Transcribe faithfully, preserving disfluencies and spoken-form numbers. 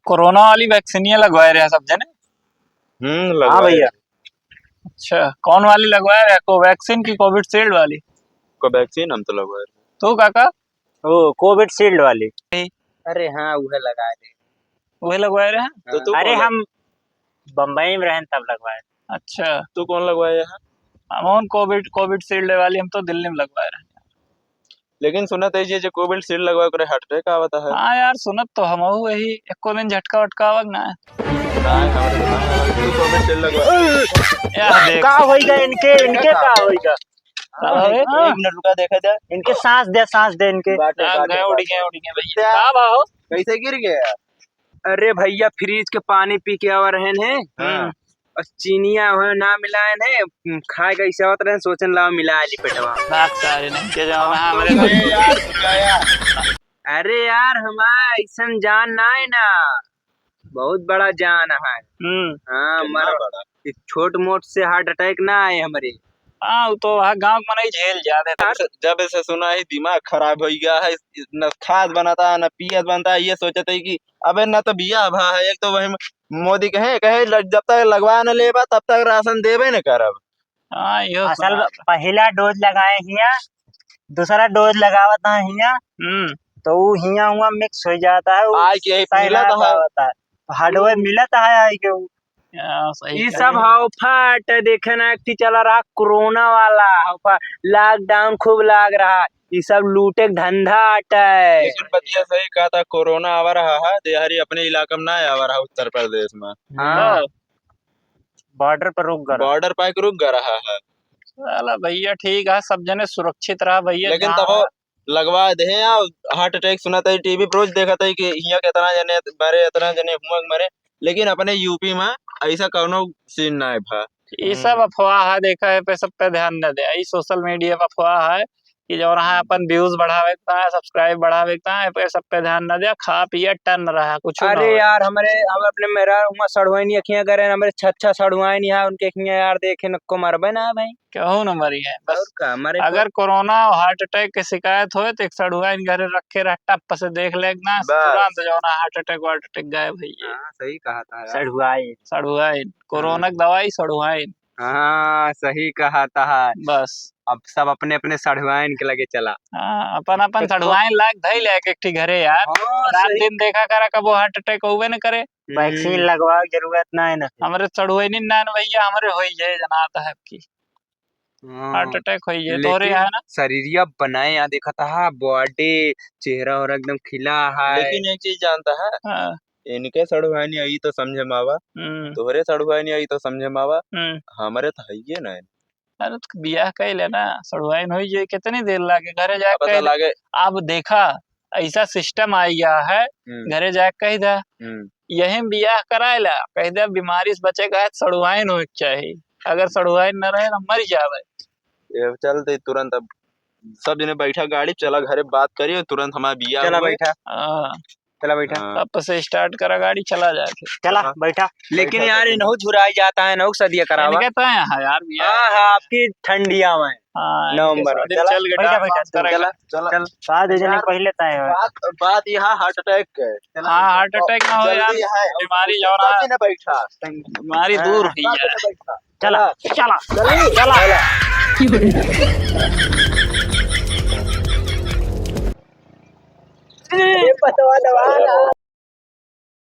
कोरोना वाली वैक्सीनिया लगवाए रहे सब जने? हम्म, हाँ लगवाए भैया। रहे। अच्छा, कौन वाली लगवाए रहे? कोवैक्सीन की कोविशील्ड वाली? कोवैक्सीन हम तो लगवाए रहे। तू काका? वो कोविशील्ड वाली। अरे हाँ, उहे लगाए रहे। उहे लगवाए रहे? तो तू अरे कौन हम बम्बई में रहन तब लगवाए। अच्छा। तू कौन लगवाए है? हम कौन कोविड, कोविशील्ड वाली, हम तो दिल्ली में लगवाए रहे। लेकिन सुनत है जे, जे कोविशील्ड लगवा करे हार्ट अटैक आवता है। हाँ यार, सुनत तो हम वही, एको दिन झटका वटका आवक ना है। ना, हमारे तो ना आवक। तू कोविशील्ड लगवा। या देख। का होइगा इनके, इनके का होइगा? का होए? एक मिनट रुका, देखा जाए। इनके सांस दे, सांस दे इनके। बाटे, आ, बाटे, गए, उड़ बाटे। गए, उड़ गए भैया। क्या? का भाव? कैसे गिर गया? अरे भैया, फ्रिज के पानी पी के आवा रहन है। हाँ। और चीनिया हो ना मिलाए ने, खाए का इच्छा होत रहे, सोचन लाओ मिला ली पेटवा। बात सारे नहीं के जाओ ना, हमरे अरे यार, गया। अरे यार, हमार ऐसन जान ना है ना, बहुत बड़ा जान है। हम्म। हाँ, कितना मर-, बड़ा? ये छोट मोट से हार्ट अटैक ना आए हमरे। हाँ, वो तो वहाँ गाँव के मनई झेल जाते। जब से, जब से सुना है दिमाग खराब हो गया है, न खात बनता है, न पियत बनता है, ये सोचते है कि अबे ना तो बियाह भा है, एक तो वही मोदी कहे, कहे ल-, जब तक लगवा न लेबा, तब तक राशन देबे न करब। हाँ, यो असल सुना। पहिला डोज लगाए हिया, दूसरा डोज लगावत है हिया, हम्म। तो ऊ हिया हुआ मिक्स हो जाता है, ऊ आय के यही सही पीला ना तो है। पावता है। हडवे मिलत है आय के ऊ। हाँ, सही ई कहे। सब हौफाट देखे ना, एक चला रहा कोरोना वाला हौफा, लॉकडाउन खूब लाग रहा, ई सब लूटे के धंधा आटे। लेकिन बतिया सही कहा था, कोरोना आवा रहा है, देहरी अपने इलाका में ना आवा रहा, उत्तर प्रदेश में। हाँ। हाँ। बॉर्डर पर रुक गया। बॉर्डर पर रुक गया रहा है। चला भैया, ठीक है, सब जने सुरक्षित रहा भैया, लेकिन जहाँ तब वो लगवा दे हैं, या हार्ट अटैक सुनत है, टीवी पर रोज देखत है कि हियाँ के इतना जने मरे, इतना जने हुआ मरे, लेकिन अपने यूपी में ऐसा कौनो सीन ना है भा। ये सब हम्म। अफवाह है, देखा है, पे सब पे ध्यान न दे। ई सोशल मीडिया पे अफवाह है कि जौन है हम्म। अपन व्यूज बढ़ावे के ता, सब्सक्राइब बढ़ावे के ता, पे सब पे ध्यान न दे, खा पिया टन रहा, कुछ ना अरे हो। यार, हमरे, हम अपने मेरा हुआ सड़ुआइन अखियाँ करे, हमरे छच्छा सड़ुआइन यहाँ उनके अखियाँ यार देखे नको मरबे ना भाई। केहू न मरी है, बस। और का, मरे अगर कोरोना और हार्ट अटैक के शिकायत होए, तो एक सड़ुआइन घरे रखे रह, टप से देख ले ना, बस। तुरंत जौन हार्ट अटैक, वार्ट अटैक गायब भइए। हाँ, सही कहा था यार। सड़ुआइन। सड़ुआइन। कोरोना हाँ। के दवाई सड़ुआइन। हाँ, सही कहा था। बस। अब सब अपने अपने सड़ुआइन के लगे चला। हाँ, अपन अपन सड़ुआइन लाग धइल एक एक ठी घरे यार। हाँ, रात सही। दिन देखा करा, कबो हार्ट अटैक होबे न करे। वैक्सीन हम्म। लगवावे के जरूरत ना है ना। हमरे सड़ुआइन ना है भैया, हमरे होई जाए, जनात है आपकी। हाँ, हार्ट अटैक होई है, तोरे लेकिन है ना? शरीरिया बनाए यहाँ देखत हा, बॉडी, चेहरा और एकदम खिला है। लेकिन एक चीज जानता है? हाँ। इनके सड़ुआइन आई तो समझे में आवा, हम्म। तोहरे सड़ुआइन आई तो समझे में आवा, हम्म। हमरे तो हइये ना है। अरे तो बियाह कइ ले ना, सड़ुआइन होई जाई, कितनी देर लागे? घरे जाके पता कह दे। लागे। अब देखा, ऐसा सिस्टम आ गया है, हम्म। घरे जाके कह दे, हम्म। यही बियाह कराए ला, कह दे, बीमारी से बचे का है, सड़ुआइन होए के चाही। अगर सड़ुआइन न रहे, तो मर जावे। ये चलते तुरंत अब सब जने बैठा गाड़ी, चला घरे बात करियो, तुरंत हमारा बियाह चला हुए। बैठा। हाँ। चला बैठा। हाँ। अब से स्टार्ट करा गाड़ी, चला जाए फिर। चला, हाँ। बैठा। लेकिन बैठा, यार, बैठा। इनहु झुराई जाता है, इनहु सदिया करावा। इनके तो यहाँ है यार, बियाह। हाँ, हाँ, आपकी ठंडिया में। हाँ, नवंबर में। चला। चल के बैठा, डांस बैठा, वांस चला। करेगा। चला, चला। चल। बाद में यार, पहले तय हो। बात, बात यहाँ हार्ट अटैक के है। चला, हाँ, हार्ट अटैक ना हो जल्दी यार, है। बीमारी जो ना, सब जने बैठा। बीमारी हाँ, दूर हुई सब है। जने बैठा। चला, चला, चला, चला। चला। ये पतवा दबा रहा।